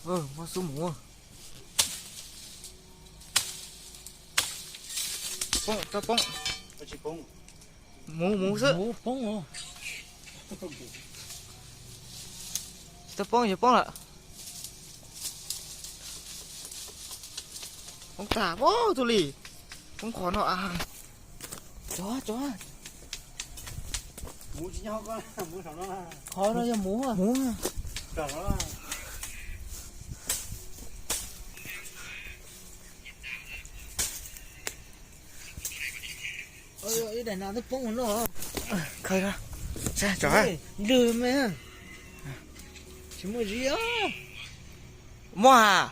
Muab xub mus. Poob, tau poob. Mus, mus xwb. Tsis tau poob, yog poob lawm. Poob tag, poob tug li. Poob qhov no. Tso, tso. Qhov no yog mus. Mus. Ib daim nas twb poob no. Khaws, saib tso. Lwg me. Tsis muaj zib. Muaj.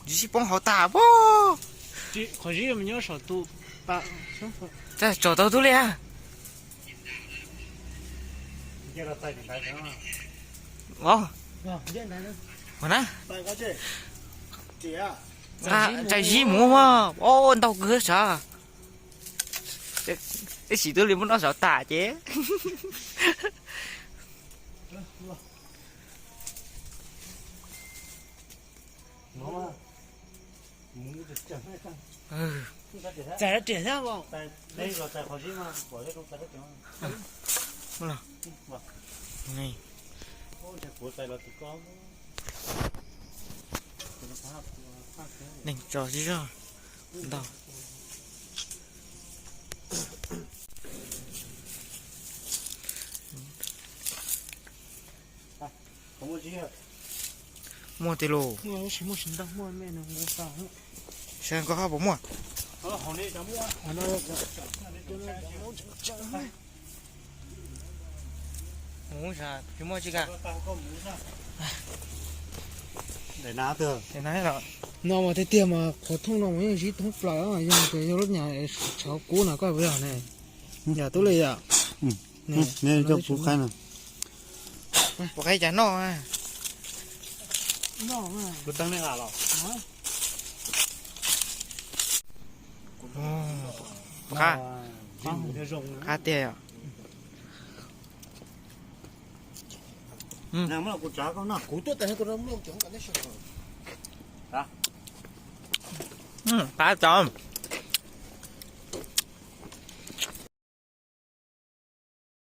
Zib sib poob hauv tag. Qhov zib nyob saum tus. Tso tau tub li. Ua na. Tsa zib mus mas, ntau kawg sav. Ib sim tub li muab noj saum tas ces. Txais riam thiab. Neeg tso zib zog ntau. Muaj tiag lauj. Saib koj ho puas muaj. Mus, tsis muaj tsi ka. No mas tiag tiag mas qhov thooj no mas yeej zib thoob plaws, yog tias yog lub nyam tshauv kub no koj puas yog ne? Yam tub li yom. Coj kuv qhaib no. Puas qhaib cas noj? Kuv teeb nej los. Qab, qab tiag yom. Kuv tuaj tas kuv qab cov.